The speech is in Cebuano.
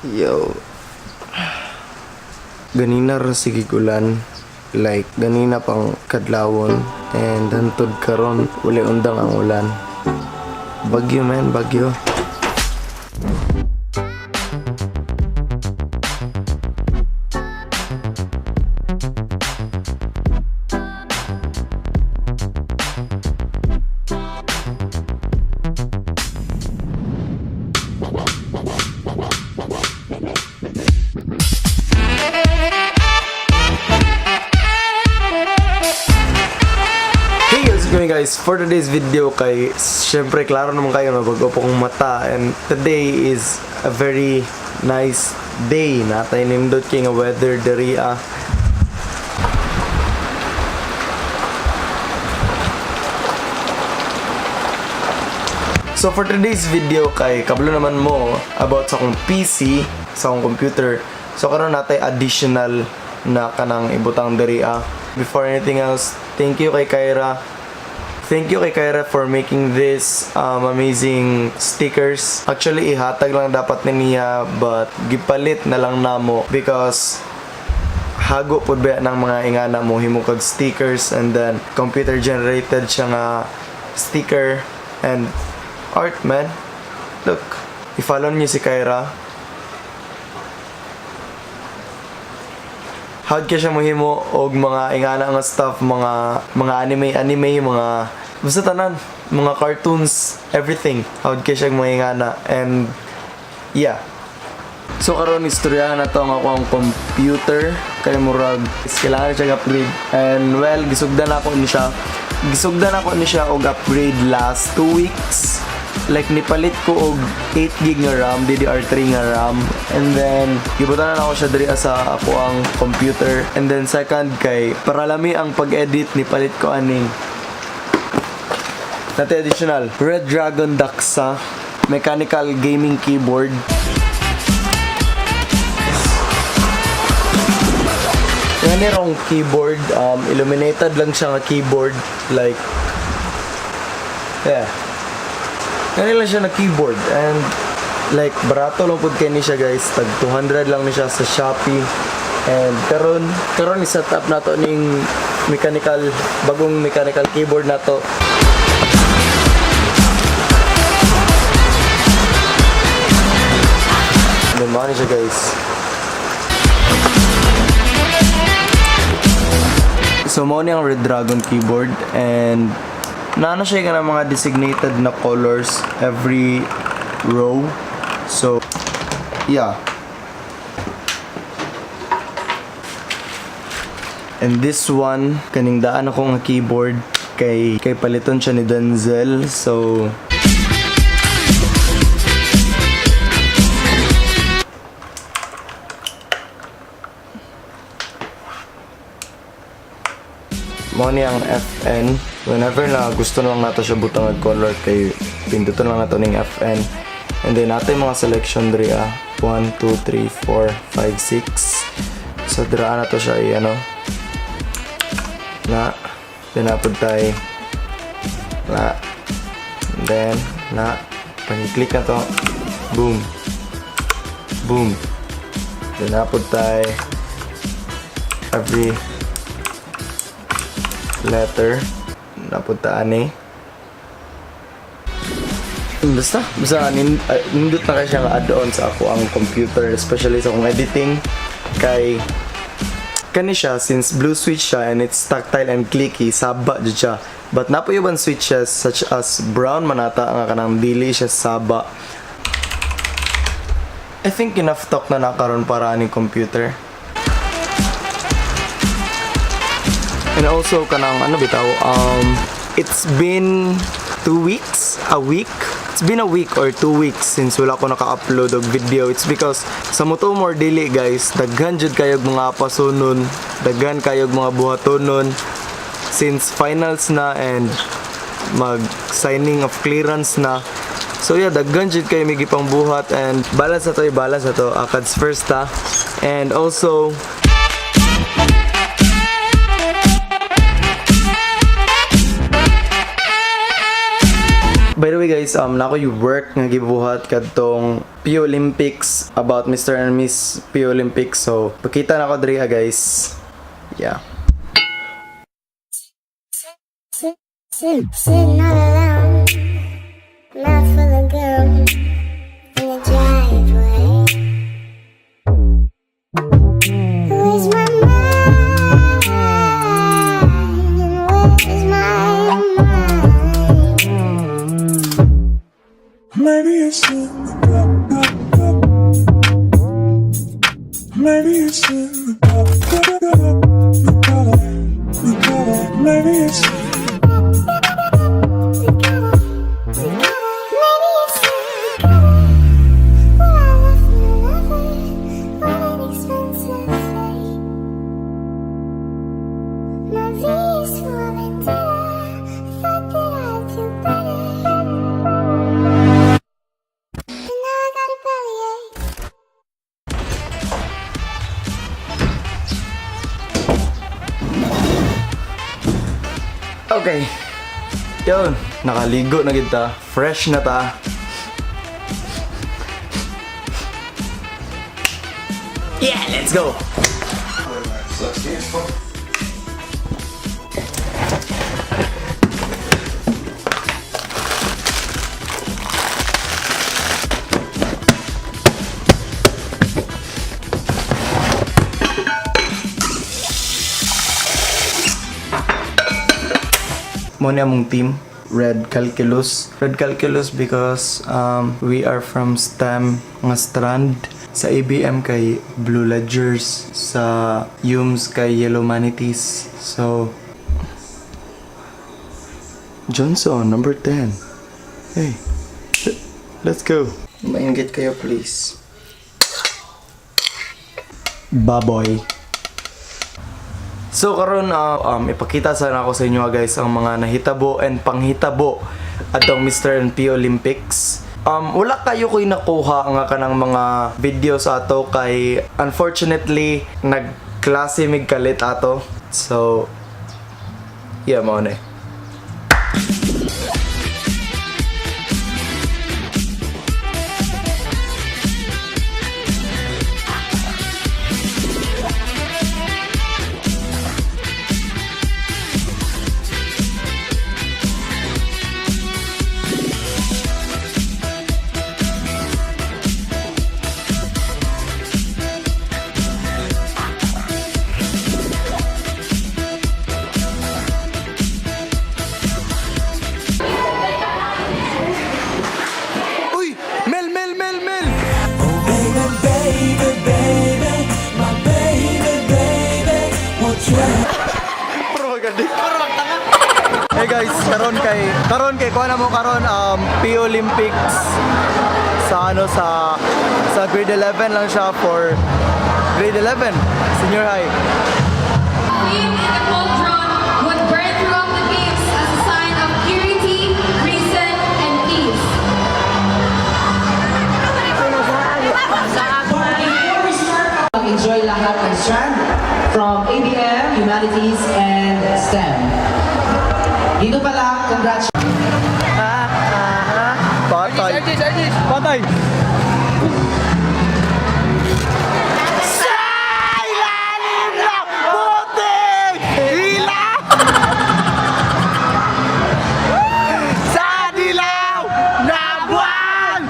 Yo. Ganina ra sige ulan. Like, ganina pang kadlawon. And hantod karon wala undang ang ulan. Bagyo, man, bagyo. Hey, how's it going, guys? For today's video kay syempre klaro naman kayo na bago po kong mata and today is a very nice day na tayo nindot kay nga weather diri ah. So for today's video kay kablo naman mo about sa akong PC, sa akong computer. So karon natay additional na kanang ibutang diri ah. Before anything else, thank you kay Kyra. Thank you kay Kyra for making this amazing stickers. Actually, ihatag lang dapat ni niya but gipalit na lang namo because hago pud ba ng mga ingana mo himo kag stickers and then computer generated siya nga sticker and art, man. Look, i-follow niyo si Kyra. How'd ka siya mohimo og mga ingana nga stuff, mga anime anime, mga basta tanan, mga cartoons, everything. How'd ka siya mga ingana and yeah. So karon istoryahan na to ang akong computer kay murag is kailangan siya upgrade and well, gisugdan ako ni siya. Gisugdan ako ni siya og upgrade last 2 weeks. Like, nipalit ko og 8 gig nga RAM, DDR3 nga RAM, and then gibutan na ako siya diri sa ako ang computer. And then second, kay para lami ang pag-edit, nipalit ko aning nate additional Red Dragon Daxa mechanical gaming keyboard. Yan rong keyboard, illuminated lang siya nga keyboard, like, yeah. Yan lang siya na keyboard, and like, barato lang pud kay ni siya, guys. Tag 200 lang ni siya sa Shopee. And karon i-set up na to ning mechanical, bagong mechanical keyboard na to. Then, mao ni siya, guys. So mo ni ang Red Dragon keyboard and naano siya nga mga designated na colors every row. So yeah. And this one, kaning daan ako nga keyboard kay paliton siya ni Denzel. So mo ni ang FN. Whenever na gusto na lang nato siya butang og color kay pinduton lang nato ning FN. And then nato yung mga selection diri ah. 1 2 3 4 5 6. So dira na to siya i ano na, then napod tay na, and then na pag-click na to, boom boom, then napod tay every letter, napunta ani. Basta nindot na kay siya nga add-on sa ako ang computer, especially sa akong editing kay kani siya, since blue switch siya and it's tactile and clicky, saba jud siya. But napo uban switches such as brown manata nga kanang dili siya saba. I think enough talk na nakaron para ani computer. And also kanang ano bitaw, it's been 2 weeks, a week. It's been a week or 2 weeks since wala ko naka-upload og video. It's because sa Mutumor dili, guys, daghan jud kayog mga pasunon, daghan kayog mga buhatonon since finals na and mag signing of clearance na. So yeah, daghan jud kayo may gipang buhat and balance na to, balance na to. Acads first ta. And also By the way guys, naa koy work nga gibuhat kadtong P Olympics about Mr. and Miss P Olympics. So, pakita na ko diri ah, guys. Yeah. Sitting all alone, mouth full of gum, in the driveway. Where's my mind? Where's my mind? Maybe it's in the cup, cup, cup. Maybe it's in the cup, cup, cup, the cup, the cup. Maybe it's Maybe it's in the gutter. Where I left my lover. What an expensive fate. My V is for vendetta. Thought that I'd do better. But now I got a bellyache. Okay. Yun, nakaligo na kita. Fresh na ta. Yeah, let's go. Mao ni among team, Red Calculus. Red Calculus because we are from STEM nga strand. Sa ABM kay Blue Ledgers, sa UMS kay Yellow Manatees. So, Johnson, number 10. Hey, let's go. Mainggit kayo, please. Baboy. So karon ipakita sana ako sa inyo guys ang mga nahitabo and panghitabo atong Mr. and P Olympics. Wala kayo ko'y nakuha nga kanang mga videos ato kay unfortunately nagklase mig kalit ato. So yeah, mao na eh. Uy! Mel, Mel, Mel, Mel! Baby, baby, baby, my baby, baby, won't you? Pero maganda. Pero magtanga. Hey guys, karon kay kuha na mo karon P Olympics sa ano sa grade 11 lang siya for grade 11 senior high. Flame in the cauldron would burn throughout the games as a sign of purity, reason, and peace. Before we start, enjoy lahat ng strand from ABM, Humanities, and STEM. Dito pa lang, congrats. Patay. Patay. Sa ilalim ng puting ilaw! Sa dilaw na buwan!